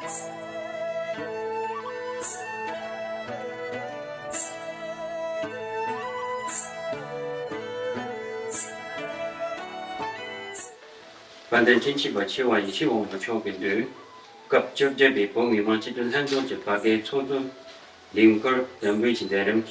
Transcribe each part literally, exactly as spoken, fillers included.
དཔལ་ལྡན་ཁྲི་ཆེན་པ་ཆེ་བ་ཡེ་ཤེས་དབང་པོ་མཆོག་གི་མདུན། སྐབས་བཅོ་བརྒྱད་པའི་བོད་མི་མང་སྤྱི་འཐུས་ལྷན་ཚོགས་ཀྱི་བར་བརྒལ་ཚོགས་གཙོ་ལིང་སྐོར་འདོན་འབུལ་གྱི་མཛད་རིམ།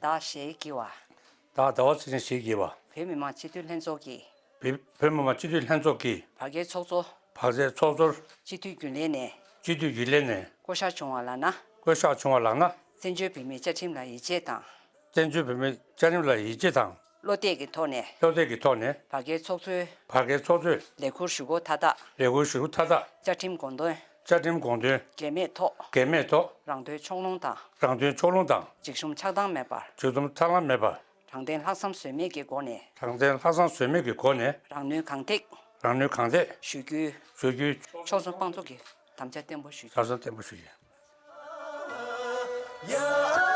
བདག་ཞེས་བགྱི་བ། བདག་ཟླ་བ་ཚེ་རིང་ཞེས་བགྱི་བ། བོད་མི་མང་སྤྱི་འཐུས་ལྷན་ཚོགས་ཀྱི། བོད་བོད་མི་མང་སྤྱི་འཐུས་ལྷན་ཚོགས་ཀྱི། བར་བརྒལ་ཚོགས་གཙོ། བར་བརྒལ་ཚོགས་གཙོར། སྤྱི་འཐུས་རྒྱུན་ལས་ནས། སྤྱི་འཐུས་རྒྱུན་ལས་ནས། བསྐོ་གཞག་བྱུང་བ་ལགས་ན། བསྐོ་གཞག་བྱུང་བ་ལགས་ན། བཙན་བྱོལ་བོད་མིའི་བཅའ་ཁྲིམས་ལ་ཡིད་ཆེས་དང་། བཙན་བྱོལ་བོད་མིའི་བཅའ་ཁྲིམས་ལ་ཡིད་ཆེས་དང་། བློ་གཏད་ཀྱི་ཐོག་ནས། བློ་གཏད་ཀྱི་ཐོག་ནས། བར་བརྒལ་ཚོགས་གཙོའི། བར་བརྒལ་ཚོགས་གཙོའི། ལས་ཁུར་ཞུ་སྒོ་མཐའ་དག་ལས་ཁུར་ཞུ་སྒོ་མཐའ་དག་བཅའ་ཁྲིམས་དགོངས་དོན། བཅའ་ཁྲིམས་དགོངས་དོན། འགལ་མེད་ཐོག་འགལ་མེད་ཐོག་རང་དོན་ཕྱོགས་ལྷུང་དང་། རང་དོན་ཕྱོགས་ལྷུང་དང་། འཇིགས་ཞུམ་ཆགས་སྡང་མེད་པར། འཇིགས་ཞུམ་ཆགས་སྡང་མེད་པར། དྲང་བདེན་ལྷག་བསམ་ཟོལ་མེད་ཀྱི་སྒོ་ནས། དྲང་བདེན་ལྷག་བསམ་ཟོལ་མེད་ཀྱི་སྒོ་ནས། རང་ནུས་གང་ཐེག་རང་ནུས་གང་ཐེག་ཞུ་རྒྱུའི། ཞུ་རྒྱུའི། ཕྱོགས་མཚུངས་དཔང་བཙུགས་ཀྱི་དམ་བཅའ་བརྟན་པོ་ཞུ་རྒྱུ། དམ་བཅའ་བརྟན་པོ་ཞུ་རྒྱུ།